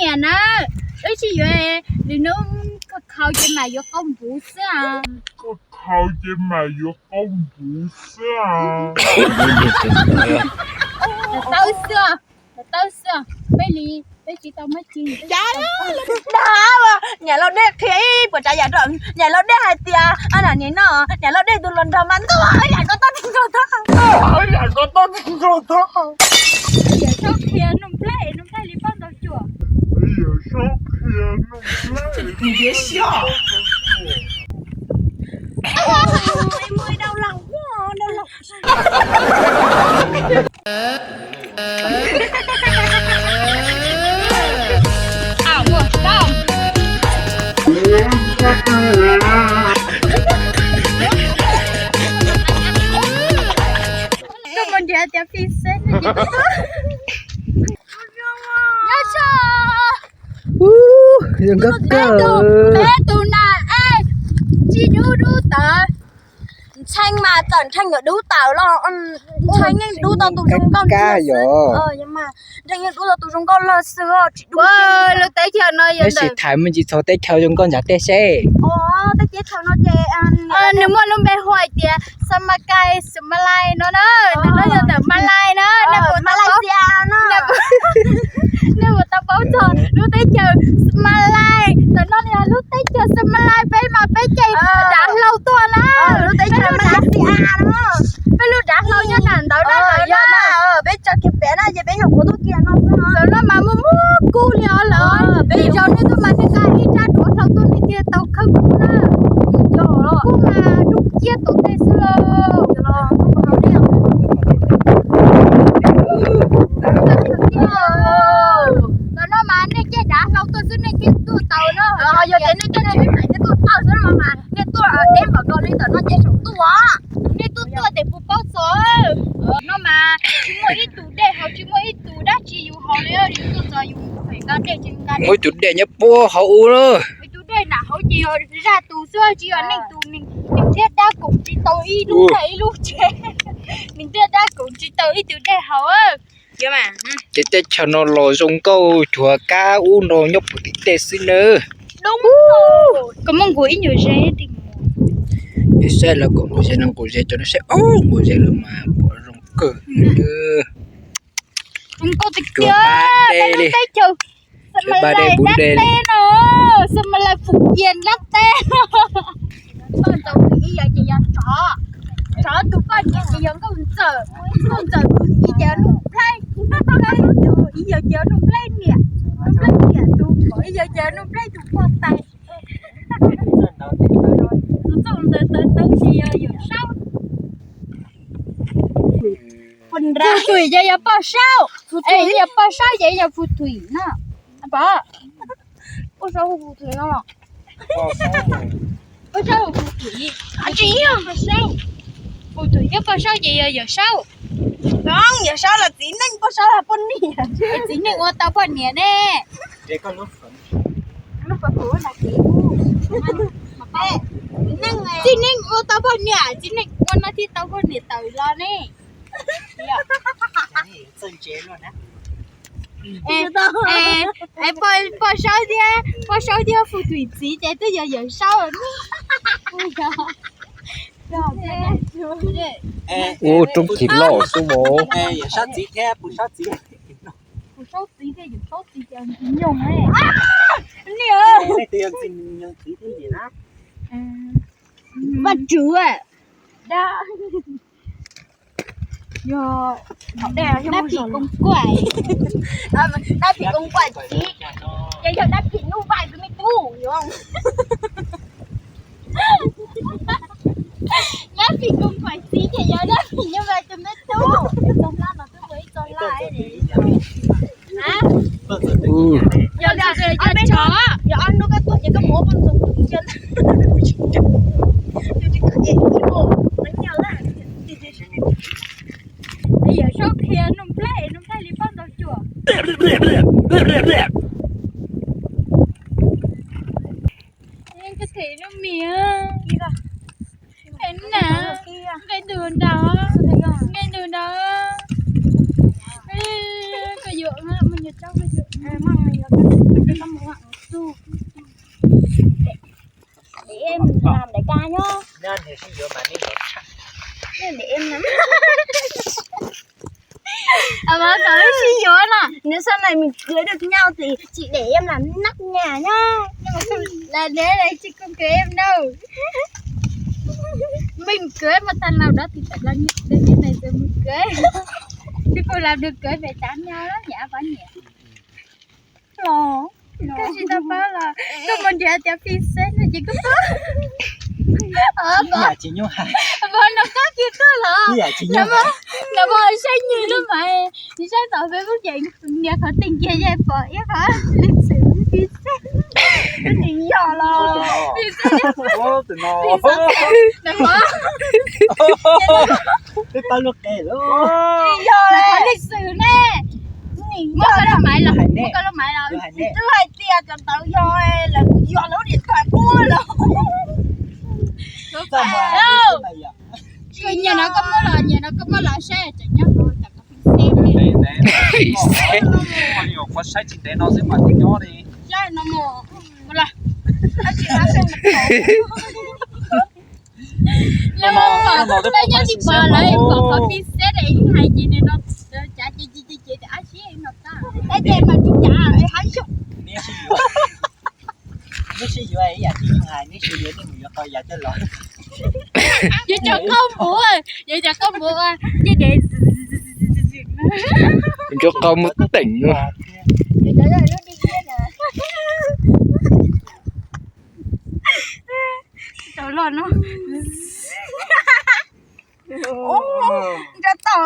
Niam na, wb tsis yuav, lwm hnub koj khaus ces mam yuav qau npuv xwb. Koj khaus ces mam yuav qau npuv xwb. Tawb xwb, tawb xwb, peb li, peb tsis tau muaj ci. Niam laus dej qhia ib puas tsav yam rau, niam laus dej hais tias, niam no, niam laus dej tus hluas nraug mas ntuj, yam ko toj ntuj ko toj, yam ko toj ntuj ko toj. Yawm Saub qhia Nuj Nplhaib, Nuj Nplhaib li paub ntau cuam. Yawm Saub qhia Nuj Nplhaib. Koj mus nrhiav tias fij xeb. Nyob zoo. Zoo nkauj kawg. Peb tus na, ej, tsis dub dub tawv. Ntshee mas txawm Ntshee yuav dub tawv los, Ntshee yeej dub tau tus zoo nkauj ntag xwb. Ntshee yeej dub tau tus zoo nkauj lawm xwb, tsis dub. Lub teb chaws no yog ntawm, sim tham me ntsis txog teb chaws zoo nkauj nram tej seb. Tej teb chaws no ces nws muaj lub npe hu hais tias Samakai, Samalai no na, nws no yog ntawm Malai na, Malaysia no. Nej puas tau paub txog lub teb chaws Malai? Ntawm no yog lub teb chaws Malai, peb mas peb ces dav hlau tuaj na. Lub teb chaws Malaysia no. Peb lub dav hlau nyob nram ntawd na, lawv yog na. Peb tso kiag pem na ces peb nyuam qhuav tuaj kiag no xwb. Lawv no mas muaj muaj kub li os lawm. Peb zaum nej tuaj mas nej nqa ib rab duav hlau tuaj nej thiaj tau khawb kub na. Kub mas dub ciab tom ntej xwb lauj. Ntawm no mas nej caij dav hlau tuaj xwb nej thiaj tuaj tau no. Yog tias nej caij tsheb maiv thiaj tuaj tau xwb no mas nej tuaj deb npaum nkaus li ntawm no ces saum ntuj os. Nej tuaj tuaj ces puas paub txog. No mas tsis muaj ib tug dej haus, tsis muaj ib tug dab tsi yus haus li, yus tuaj txog yus nqa dej ces nqa dej. Muaj ib tug dej nyob puag hauv ub na. Ib tug dej nram hauv ces yog zaj tus xwb, tsis yog neeg tus, neeg thiab dab koom tsis tau ib lub ib lub tsev. Neeg thiab dab koom tsis tau ib tug dej haus. Ces tej chaw no los zoo nkauj cuag kab ub no nyob puag tim tej xwb nawb. Koj muab nqus ib nyuag ze. Yog saib lawv kom nqus ze no nqus ze cov no saib, nqus ze lawm mas pom zoo kawg. Zoo nkauj tiag tiag, peb lub teb chaws Xamalai dab teb no, Xamalai Fujian dab teb. Poj ntxoog tus ib yawg ces yog tsov, tsov tus poj niam ces yog nkauj ntxawm, nkauj ntxawm tus ib ces yog Nuj Nplhaib, Nuj Nplhaib tus ib yawg ces yog Nuj Nplhaib niam, Nuj Nplhaib niam tus ib yawg ces yog Nuj Nplhaib tus poj tais. Tus txoj ntawd tawv tawv ces yog Yawm Saub. Phù thủy ces yog poj saub, es yog poj saub ces yog phù thủy na. Pom, poj saub hu phù thủy no. Poj saub hu phù thủy. Phù thủy thiab poj saub ces yog Yawm Saub. Yawm Saub los txiv neej, poj saub los poj niam. Txiv neej ua tau poj niam ne. Txiv neej ua tau poj niam, txiv neej ua no thiaj tau poj niam tawm los ne. Poj saub thiab, poj saub thiab phù thủy txiv ces twb yog Yawm Saub. Ua roob kis loj xwb mas. Yawm Saub txiv thiab phù saub txiv. Phù saub txiv thiab Yawm Saub txiv ces ntxim nyoog ne. Vaj tswv, yog dab phim koos kuam, dab phim koos kuam txiv ces yog dab phim Nuj Nplhaib tus me tub. Dab phim koos kuam txiv ces yog dab phim Nuj Nplhaib tus me tub. Txog hlab no twb ua ib txog hlab. Yog ob hnub koj tuaj ces koj mus ua poj ntxoog tus ntsia ntag. Yawm Saub qhia Nuj Nplhaib, Nuj Nplhaib li paub ntau cuam. Koj them Nuj Mis, nqe na, nqe ntug nraud, nqe ntug nraud. Koj yuav, muaj nyuag tsaub koj yuav. Sau này mình cưới được nhau thì chị để em làm nắp nhà nhá. Là để đây chị không cưới em đâu. Mình cưới một thằng nào đó thì phải là như, đương nhiên này rồi mình cưới. Chứ không làm được cưới phải tránh nhau lắm nhỉ, có nhỉ? Alo, koj tsis tau paub los koj mus nrhiav cov phim seb no ces koj paub. Ib yam tsis nyuaj hais. Vauv no koj kiag koj los. Ib yam tsis nyuaj hais. Nws mas saib nws lub mas, nws saib tom Facebook ces nias qhov teej kiag yeej pom ib qhov lịch sử phim seb. Koj tsis yog los. Tus no. Twb paub lub qe lawm. Tsis yog, lịch sử ne. Muab koj lub maiv los, muab koj lub maiv los. Twb hais tias cov ntawd yog, lawv yog lub điện thoại kuj los. Nyiam no koj muab los, nyiam no koj muab los saib tseem nyob hauv, tseem kom phim seb. Qhov saib tsis ntev no xwb mas nyob li. Saib no mus, mus los. Peb nyob tsis pom lawv pom qhov phim seb es hais ces nim no cav ces ces ces ces ab sib no tag. Es ces mas tsis cav hab xyum. Neb sib yuav ib yam tsis nyuaj hais, neb sib yuav nej mus yuav qau yav coj los. Yuav cov qau npuv, yuav cov qau npuv, ces dev. Yuav cov qau muaj teem no. Tau los no. Nrog tau.